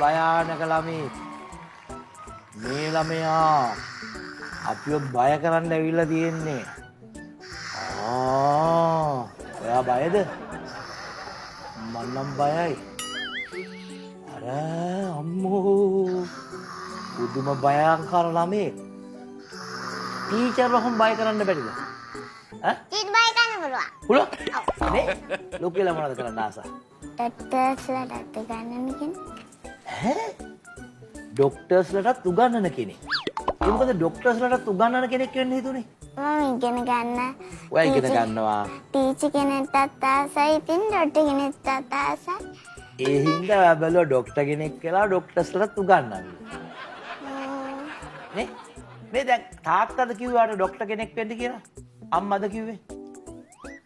භයානක ළමයි. මේ ළමයා අපිව බය කරන්න ඇවිල්ලා තියෙන්නේ. ආ, ඔයා බයද? මං නම් බයයි. අර අම්මෝ, පුදුම භයංකර ළමෙක්. ටීචර් වහම බය කරන්න බැරිද? ඈ? ටීචර් බය කරන්න පුළුවන්. පුළුවන්? නේ? ලොකු වෙලා මොනවද කරන්න ආස? ඩොක්ටර්ස්ලාටත් උගන්වන කෙනෙක්. ඈ? ඩොක්ටර්ස්ලටත් උගන්වන කෙනෙක්. ඒ මොකද ඩොක්ටර්ස්ලටත් උගන්වන කෙනෙක් වෙන්න හිතුනේ? මම ඉගෙන ගන්න. ඔයා ඉගෙන ගන්නවා. ටීචර් කෙනෙක්ටත් ආසයි, ඉතින් ඩොක්ටර් කෙනෙක්ටත් ආසයි. ඒ හින්දා ඔයා බැලුවා ඩොක්ටර් කෙනෙක් වෙලා ඩොක්ටර්ස්ලටත් උගන්වන්න. නේ? මේ දැන් තාත්තද කිව්වේ ඔයාට ඩොක්ටර් කෙනෙක් වෙන්න කියලා? අම්මද කිව්වේ?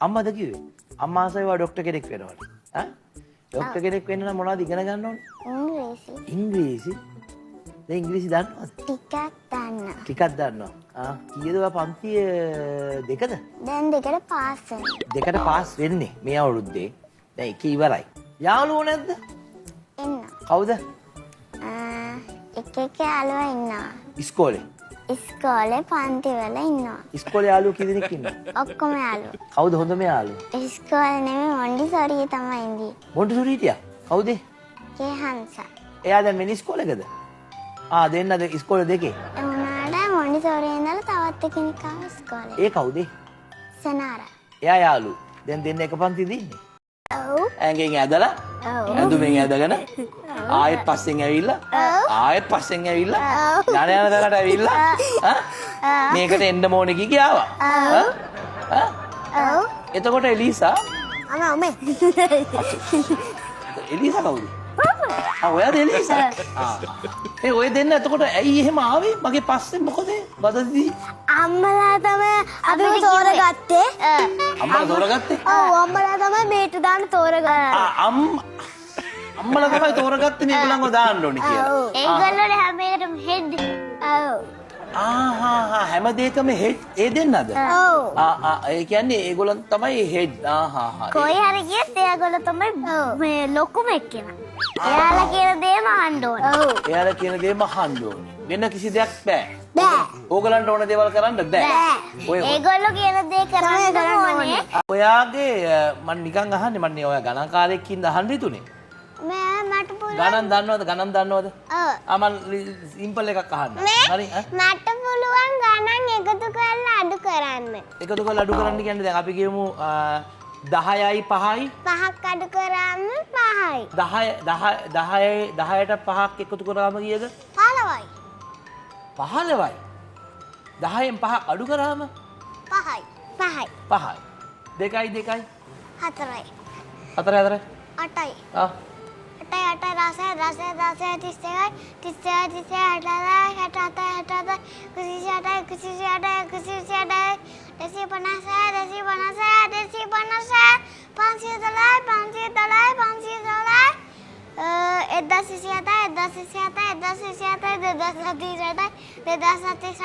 අම්මද කිව්වේ? අම්මා ආසයි ඔයා ඩොක්ටර් කෙනෙක් වෙනවට. ඈ? ඩොක්ටර් කෙනෙක් වෙන්න නම් මොනවද ඉගෙන ගන්න ඕනේ? ඉංග්‍රීසි. ඉංග්‍රීසි? දැන් ඉංග්‍රීසි දන්නවද? ටිකක් දන්නවා. ටිකක් දන්නවා. ආ, කීයද ඔයා පන්තිය දෙකද? දැන් දෙකට පාස් වෙනවා. දෙකට පාස් වෙන්නේ මේ අවුරුද්දේ. දැන් එක ඉවරයි. යාළුවෝ නැද්ද? ඉන්නවා. කවුද? එක එක යාළුවෝ ඉන්නවා. ඉස්කෝලේ. ඉස්කෝලේ පන්ති වල ඉන්නවා. ඉස්කෝලේ යාළුවෝ කී දෙනෙක් ඉන්නවද? ඔක්කොම යාළුවෝ. කවුද හොඳම යාළුවෝ? ඉස්කෝලේ නෙමෙයි, මොන්ටිසෝරියේ තමයි ඉඳී. මොන්ටිසෝරි හිටියා? කවුද? කේ හංසා. එයා දැන් වෙන ඉස්කෝලේකද? ආ, දෙන්නද ඉස්කෝලේ දෙකේ? ඒ වුණාට මොන්ටිසෝරියේ ඉඳලා තවත් කෙනෙක් ආවා ඉස්කෝලේ. ඒ කවුද? සෙනාරා. එයා යාළුවෝ. දැන් දෙන්න එක පන්තිද ඉන්නේ? ඔව්. ඇඟෙන් ඇදලා, ඔව්. ඇඳුමෙන් ඇදගෙන ආයෙත් පස්සෙන් ඇවිල්ලා, ආයෙත් පස්සෙන් ඇවිල්ලා, යන යන තැනට ඇවිල්ලා, ඈ? මේකට එන්න ඕනේ කී කියාවා. ඈ? ඈ? ඔව්. එතකොට එලීසා, අම අමේ. එලීසා කවුද? ආ, ඔයාද එලීසා? ආ. ඒ ඔය දෙන්න එතකොට ඇයි එහෙම ආවේ? මගේ පස්සෙන් මොකද? වදදී? අම්මලා තමයි අපිව තෝරගත්තේ. අම්මලා තෝරගත්තේ? ඔව්, අම්මලා තමයි මේට දාන්න තෝරගත්තේ. ආ, අම්මලා තමයි තෝරගත්තේ මේගොල්ලන්ව දාන්න ඕනේ කියලා. ඒගොල්ලෝ හැම එකටම හෙඩ්. ඔව්. ආ හා හා, හැම දෙයකම හෙඩ් ඒ දෙන්නද? ඔව්. ආ ආ, ඒ කියන්නේ ඒගොල්ලන් තමයි හෙඩ්. ආ හා හා. කොයි හරි ගියත් ඒගොල්ලෝ තමයි මේ ලොකුම එක්කෙනා. එයාලා කියන දේම අහන්න ඕනේ. ඔව්. එයාලා කියන දේම අහන්න ඕනේ. වෙන කිසි දෙයක් බෑ. බෑ. ඕගලන්ට ඕන දේවල් කරන්න බෑ. ඔය ඒගොල්ලෝ කියන දේ කරන්න ඕනේ. ඔයාගේ මං නිකන් අහන්නේ, මං නේ ඔයා ගණන්කාරයෙක් හින්දා අහන්න හිතුනේ. මෑ මට පුළුවන්. ගණන් දන්නවද? ගණන් දන්නවද? ඔව්. ආ, මං සිම්පල් එකක් අහන්න. හරි ඈ? මට පුළුවන් ගණන් එකතු කරලා අඩු කරන්න. එකතු කරලා අඩු කරන්න කියන්නේ දැන් අපි කියමු 10යි 5යි. පහක් අඩු කරාම 5යි. 10 10 10 10ට පහක් එකතු කරාම කීයද? 15යි. 15යි. 10න් පහක් අඩු කරාම 5යි. 5යි. 5යි. 2යි 2යි 4යි. 4 4 8යි. ආ. 8යි 8යි 16 16 16 31 31 31 67 67 68 68 156 156 156 512 512 512 1027 1027 1027 2038 2038 2038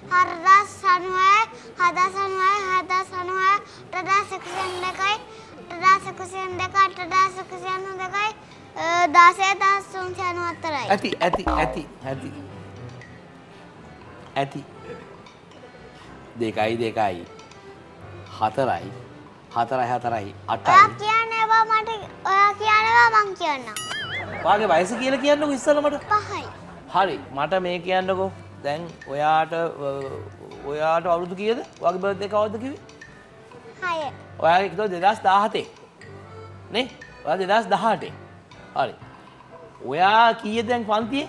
4096 4096 4102 8102 81 16394යි. ඇති ඇති ඇති ඇති ඇති. 2යි 2යි 4යි 4යි 4යි 8යි. ඔයා කියන්නේ මට, ඔයා කියනවා මං කියන්නම්. ඔයාගේ වයස කියලා කියන්නකෝ ඉස්සෙල්ලා මට. 5යි. හරි, මට මේ කියන්නකෝ. දැන් ඔයාට ඔයාට අවුරුදු කීයද? ඔයාගේ බර්ත්ඩේ කවද්ද කිව්වේ? 6. ඔයාගේ කිව්වා 2017. නේ? ඔයා 2018. හරි. ඔයා කීයද දැන් පන්තියේ?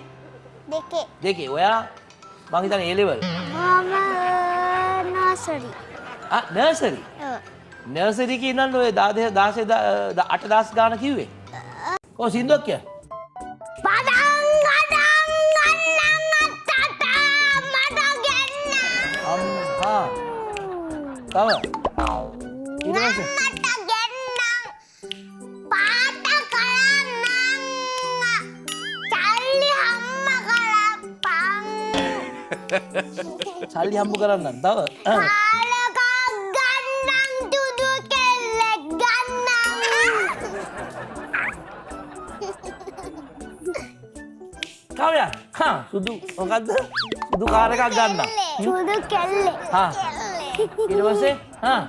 දෙකේ. දෙකේ. ඔයා මං හිතන්නේ A level. මම නර්සරි. ආ, නර්සරි. ඔව්. නර්සරි එකේ ඉඳන් ඔය 16 16 8000 ගාන කිව්වේ. කොහොම සින්දුවක් කියන්න? පදං ගඩං අන්නං අත්තට මට ගෙන්න. අම්හා. තව. ඊට පස්සේ මට ගෙන්න. පාට කරන්නම්. චල්ලි හම්ම කරපන්. සල්ලි හම්බ කරන්නම්. තව. කාලකක් ගන්නම් තුදු කෙල්ලෙක් ගන්නම්. කවයා. හා සුදු මොකද්ද? සුදු කාර් එකක් ගන්න. සුදු කෙල්ලේ. හා. ඊට පස්සේ හා